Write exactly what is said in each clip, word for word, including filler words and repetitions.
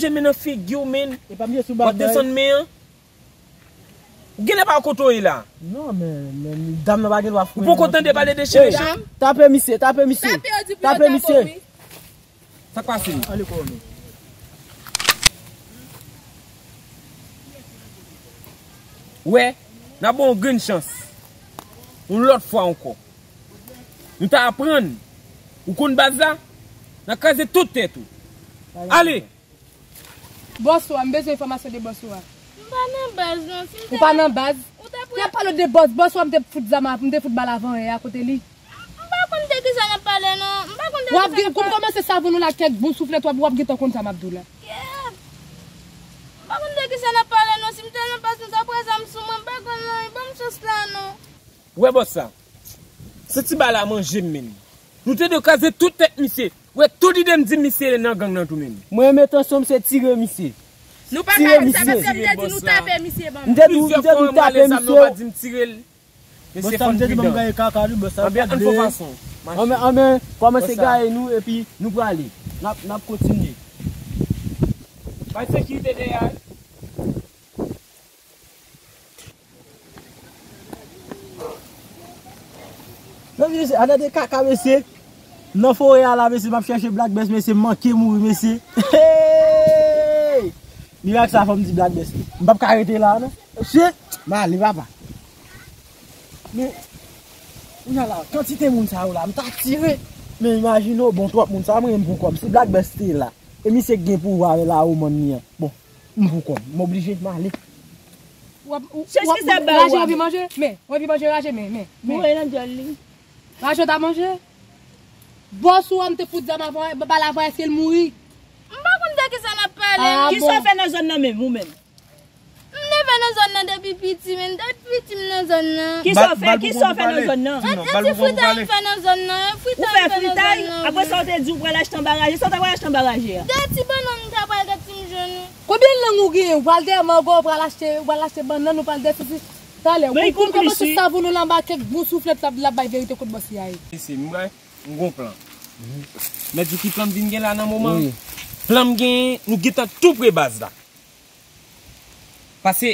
Deche men nan figi w, men. E pa misye sou bagay. W ap desann men an. Ou genlè pa kote w ye la. Non, men, men dam nan pa gen dwa fouye. Ou poko tande pale de Deche men? Tape misye, tape misye. Tape misye. Sa k pase? Ale kò nou. Wè, n a ba w yon grenn chans. Yon lòt fwa ankò. Nou ta aprann. Ou konn baz la? N a kraze tout tèt ou. Ale! Bòs ou a, m bezwen enfòmasyon de bòs ou a. M pa nan baz non. Si m te... Ou pa nan baz? Ou t ap... Y ap pale de bòs, bòs ou a, m te fout zam a, m te fout bal avan yè a kote li. M pa konn de kisa n ap pale non. M pa konn de kisa n ap pale. W ap gen, kòm kòmanse savon nou la kèk bon souflèt w ap, w ap gentan konn sa m ap di w la. Kèt! M pa konn de kisa n ap pale non. Si m te nan baz nou ta pran zam sou mwen, m pa konn non. Ban m chans la non. Ou wè bòs la? Se ti bal la manje m menm. Nou te dwe kraze tout tèt misye. Ou wè tout lide m di misye nan gang nan tou menm. Mwen menm entansyon m se tire misye. Nou pa ka, sa paske m te di nou tape misye ban mwen. M te di w, m te di w tape misye. Plizyè fwa mwen ale zam nan, w pa di m tire l. Mesye, fò n pridan. Anbyen, ann fè fason. Anbyen, anbyen, kòmanse gaye nou epi nou prale. N ap, n ap kontinye. Bay sekirite dèyè a. Mezanmi, mesye, a gade kaka, mesye. Nan forè a la, mesye, m ap chèche Black Best, mesye, m manke mouri, mesye. Hey! Mirak sa, fò m di Black Best. M p ap ka rete la, non. Shit! M ale, papa. Men, kounye a la, kantite moun sa yo la, m ta tire. Men imajine w, bon, twòp moun sa, mwen menm pou kò m. Si Black Best te la, e misye k gen pouvwa avè lawoman li an. Bon, m pou kò m. M oblije, m ale. W ap, w, w ap, chèche sa ba ou. Raje anvi manje? Men, w anvi manje raje, men, men, men. Boure nan dyòl li. Raje w ta manje? Bòs ou an, m te fout zam avan, ba l avan, èske l mouri? M pa konn de kisa n ap pale. Ah, bon. Kisa w fè nan zòn nan menm, ou menm? M te fè nan zòn nan depi piti, men depi piti m nan zòn nan. Kisa w fè, kisa w fè nan zòn nan? Yon ti fritay m fè nan zòn nan, yon fritay m fè nan zòn nan. Ou fè fritay? Apre sa, w te di w pral achte anba raje. Sa w ta pral achte anba raje a? De ti bannann m ta pral gade si m jwenn. Konbyen lang ou genyen? Ou pral dèyè mango, ou pral achte, ou pral achte bannann, ou pral dèyè sisi. Talè, ou konn kòmanse savon nou la anba kèk bon souflèt l ap, l ap bay verite kot bòs li a ye. Mesye, m bay, m gon plan. Mèt di w ki plan m vin gen la nan moman an? Plan m genyen, nou gentan tou pre baz la. Pase,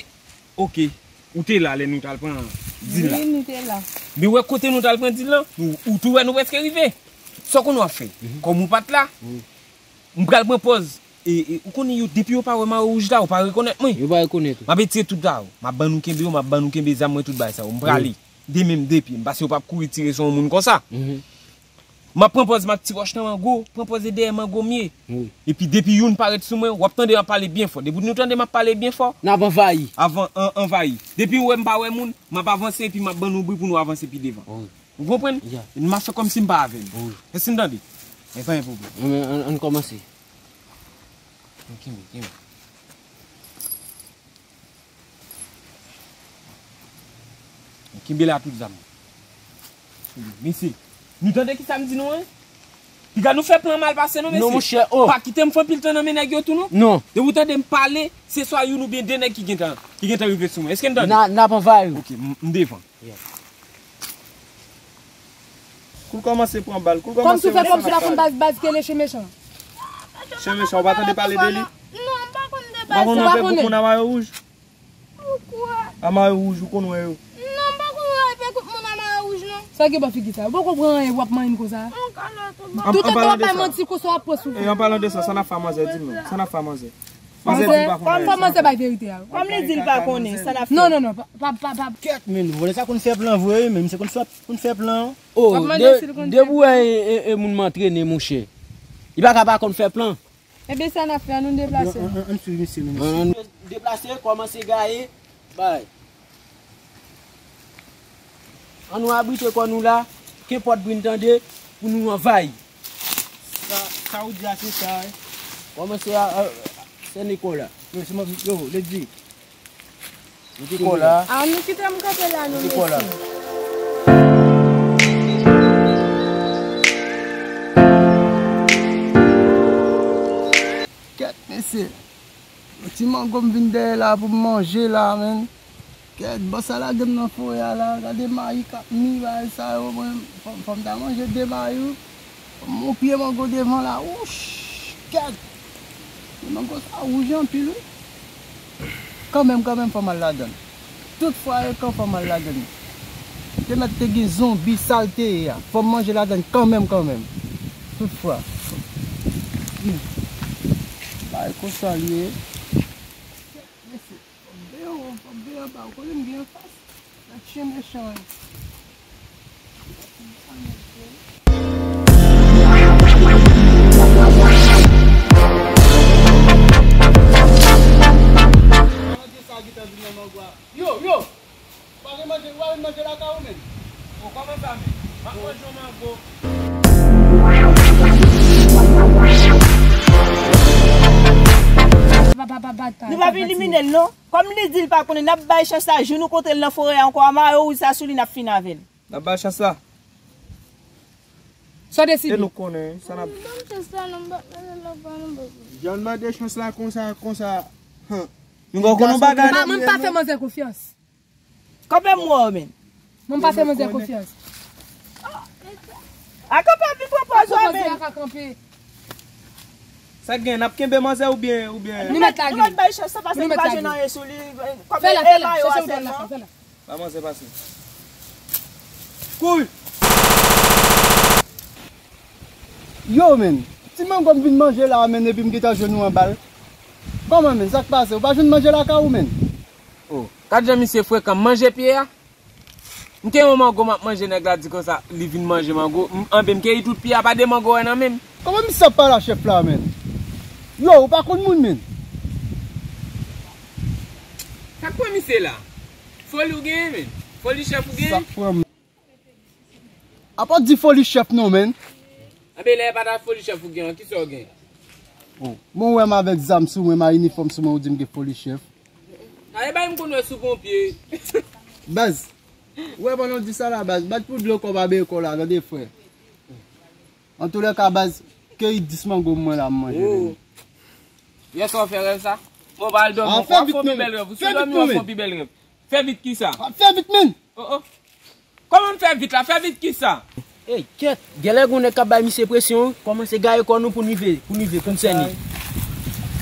oke, ou te la lè nou t al pran dil la. Wi, nou te la. Men wè kote nou t al pran dil lan, nou, ou tou wè nou prèske rive. Sa w konn w ap fè? Kòm ou pa t la, m pral pran pòz. E, e, ou konnen yo, depi yo pa wè mayo wouj la, yo pa rekonèt mwen. Yo pa rekonèt ou. M ap etire tout la, m ap ban nou kenbe yo, m ap ban nou kenbe zam mwen, tout bagay sa yo. M prale. De men m, de pye m, pase yo p ap kouri tire sou yon moun konsa. M ap pran pòz m ak ti wòch nan mango, pran pòz e dèyè mango m ye. Epi depi youn parèt sou mwen, w ap tande m ap pale byen fò. Depi nou tande m ap pale byen fò, n ap anvayi. Avan, an, anvayi. Depi w wè m pa wè moun, m ap avanse epi m ap ban nou bri pou nou avanse pi devan. Ou konprann? M ap fè kòmsi m pa avè nou. Èske n tande? Men pa gen pwoblèm. Ann, ann, ann kòmanse. Ann kenbe, kenbe. Kenbe la tout zam. Mesye, nou tande kisa m di nou an? Piga nou fè plan mal pase non, mesye. Non, monchè, oh. Pa kite m fè anpil tan nan men nèg yo tou non. Non. Depi w tande m pale, se swa youn oubyen de nèg ki gentan, ki gentan rive sou mwen. Èske n tande? N a, n ap anvayi w. Ok, m, m devan. Kou l kòmanse pran bal, kou l kòmanse... Kòmsi w fè kòmsi w pa konn baz, baz ki rele Chen Mechan. Chen Mechan, ou pa tande pale de li? Non, m pa konn de baz sa. Ou pa konn anpè pou moun a mayo wouj? Poukwa? A mayo wouj, ou konn wè yo? Non, m pa konn wè anpè kout moun a mayo wouj, non. Sa gen bò figi sa? Ou poko pran anyen, w ap manyen konsa. Tout tan w ap bay manti konsa, w ap pran sou. E, an palan de sa, sa n ap fè a manzè, di m non. Sa n ap fè a manzè? Manzè, fò manzè bay verite a. Kòm li di l pa konnen, sa n ap fè? Non, non, non, pa, pa, pa, pa. Kèt, men vòlè sa konn fè plan vre, wi, men misye konn sòt, konn fè plan. Oh, de, depi w wè e, e, e moun m antrene, monchè. Li pa ka pa konn fè plan. Ebyen, sa n ap fè, ann nou deplase. Ann, ann, ann swiv misye, men misye. Ann, ann deplase, kòmanse gaye. Bay. Ann nou abrite kò nou la, kenpòt bri n tande, pou nou anvayi. Sa, sa ou di a, se sa, wi. Kòmanse a, a, sène kò la. Yo, se mwen, yo, Lady. Mete kò la. A, nou kite m kanpe la, non, mesye. Kèt, mesye. Yon ti mango m vin dèyè la pou m manje la, menn. Kèt, bòs sa lage m nan forè a la. Gade mayi k ap mi, bagay sa yo, mwen, fò, fò m ta manje de mayi, wi. Fò m yon pye mango devan la, wouch, kèt. Mango sa wouj anpil, wi. Kanmenm, kanmenm, fò m al ladan l. Tout fwa e kan fò m al ladan l. Te mèt te gen zonbi sa l te ye a. Fò m manje ladan l kanmenm, kanmenm. Tout fwa. Bagay konsa l ye. Mesye, fò m veye w, fò m veye anba w. Kote m gen anfas? Gad chen mechan yo. Yo, yo! Ou pa gen manje, ou pa vin manje lakay ou menm? O, kòman sa menm? M ap manje yon mango. Nou p ap elimine l non. Kòm li di l pa konnen, n ap bay chans la, jou nou kontre l nan forè a ankò, a mare wouj sa sou li, n ap fini avè l. N ap bay chans la. Sa w deside? E nou konnen sa n ap. Ban m chans la non, m p ap mande l ankò non, bòs. Jan n mande chans la konsa, konsa. Hum. Nou gon konnen yon bagay. Pa, mwen m pa fè manzè konfyans. Kanpe m wè w, men. Mwen m pa fè manzè konfyans. A kanpe ap vin pran pòz wè, men. Sa k gen, n ap kenbe manzè oubyen, oubyen. Nou mèt lage l. Nou mèt bay chans sa, paske nou pa jwenn anyen sou li. Fè la, fè la, chèche yon dòt lakay, fè la. Ba manzè pase. Kouri! Yo, men, ti mango m vin manje la, men, epi m gentan jwenn ou anba l. Kòman, men, sa k pase? Ou pa jwenn manje lakay ou, men? O, gad jan misye frekan, manje pye a. M te yon mango m ap manje, nèg la di konsa, li vin manje mango. M, anben, m keyi tout pye a, pa de mango wè nan men m. Kòman misye ap pale a chèf la, men? Yo, ou pa konn moun, men. Sa k pran misye la? Foli w genyen, men? Foli chèf ou genyen? Sa k pran m? Apa di foli chèf non, men. Anben, lè e pa ta foli chèf ou gen an, kisa w gen? O, bon, ou wè m avèk zam sou mwen, m a inifòm sou mwen, ou di m gen foli chèf. A, e bay m konn wè sou ponpye. Baz, ou wè pandan w di sa la, baz, bat pou dlo kòb a beko la, tande frè. Antoulèka, baz, keyi dis mango mwen la, m manje. O. Yè swa w fè rèv sa? Bon, w pral dòmi, w ap fè yon pi bèl rèv. Ou sou dòmi, w ap fè yon pi bèl rèv. Fè vit kisa? Fè vit, men! O, o. Kòman m fè vit la? Fè vit kisa? Ey, kyèt! Genlè gon nèg k ap bay misye presyon, wi. Kòmanse gaye kò nou pou n rive, pou n rive, pou n sène.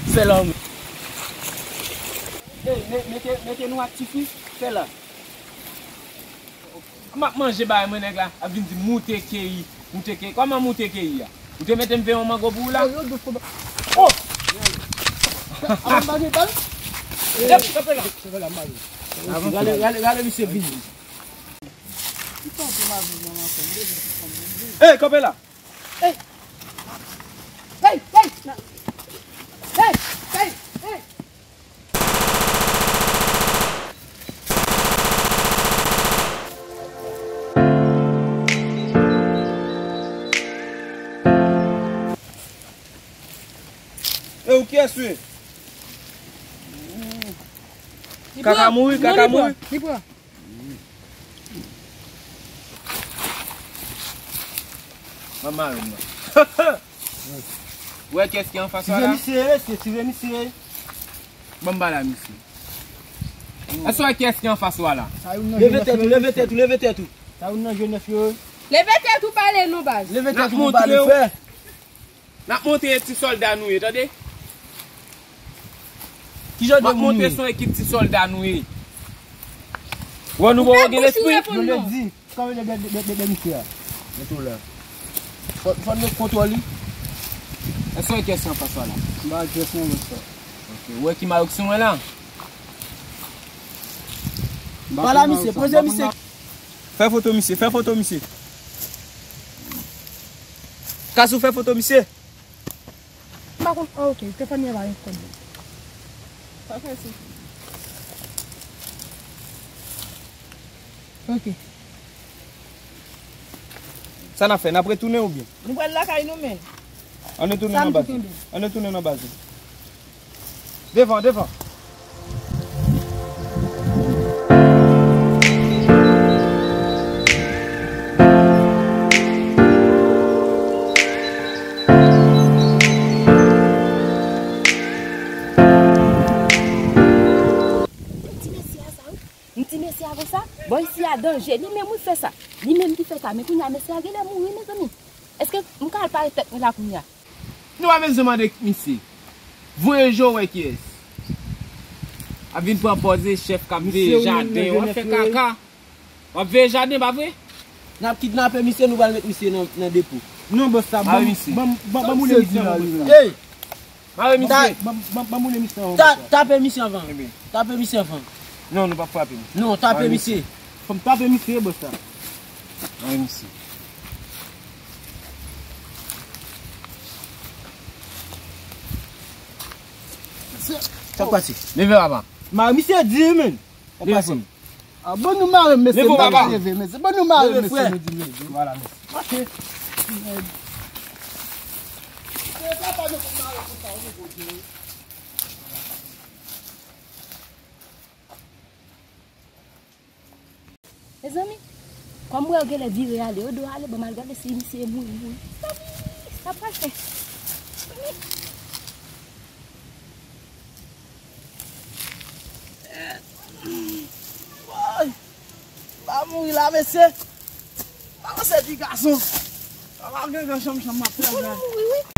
Fè la, wi. Ey, me-, mete, mete nou aktif, wi. Fè la. M ap manje bagay mwen, nèg la ap vin di moute keyi, moute keyi. Kòman moute keyi a? Ou te mete m veye yon mango pou ou la? O! Avan m pa gen bal. Ep, kanpe la. Gade, gade, gade misye vini. Ey, kanpe la. Ey! Ey! Ey! Ey! Ey! Ey! E ou kiyès ou ye? Kaka mouri, kaka mouri. Li pran. Manman, manman. Ou wè kiyès ki anfas ou la? Tire misye, se tire misye. Ban m pale a misye. Èske w wè kiyès ki anfas ou la? Leve tèt ou, leve tèt ou, leve tèt ou. Sa youn nan jenès yo. Leve tèt ou pale non baz. Leve tèt ou pou pale, frè. N ap montre ti sòlda nou ye, tande? Ki jan de moun nou ye? M ap montre se yon ekip ti sòlda nou ye. Wè nou poko gen lespri. Yo le di, kanpe dèyè, dèyè, dèyè, dèyè misye a. Mete w la. Fò, fò n met kontwòl li. Èske w wè kiyès ki anfas ou la? M pa wè kiyès non, bòs la. Ok, ou wè ki mayok sou mwen la? Pale a misye, poze misye. Fè foto misye, fè foto misye. Kazou, fè foto misye. M pa konn, ah, ok, Stefania pa gen kòb. Pa fè sou. Ok. Sa n ap fè? N ap retounen oubyen? Nou pral lakay nou, men. Ann retounen nan baz. Ann retounen nan baz. Devan, devan. Ti mesye a sa, wi. M di mesye a konsa, bò isi a danje, li menm wi fè sa. Li menm ki fè sa, men kounye a mesye a genlè mouri, mezanmi. Èske m ka al pare tèt mwen la kounye a? Nou pa bezwen mande misye. Voye je w wè kiyès. Ap vin pran pòz chèf k ap veye jaden. W ap fè kaka. W ap veye jaden, pa vre? N ap kidnape misye, nou pral met misye nan, nan depo. Non, bòs la, ban m, ban m, ban m woule misye avan, bòs la. Ey! Mare misye. Ban m, ban m, ban m woule misye avan, bòs la. Tape misye anvan. Tape misye anvan. Non, nou p ap frape misye. Non, tape misye. Fò m tape misye, bòs la. Mare misye. Sa k pase? Leve, papa. Mare misye di, men. Sa k pase? Ah, ban nou mare mesye, ban nou leve mesye, ban nou mare mesye, nou di mesye. Vwala, mesye. Mache. Mezanmi, kòm mwen genlè vire ale, yo do ale, ban m al gade si misye mouri, mouri. Mezanmi, sa pral fè. Mezanmi. Woy! Pa mouri la, mesye. Balanse ti gason. Papa gen gran chanm chanm m ap fè la. Mouri, wi.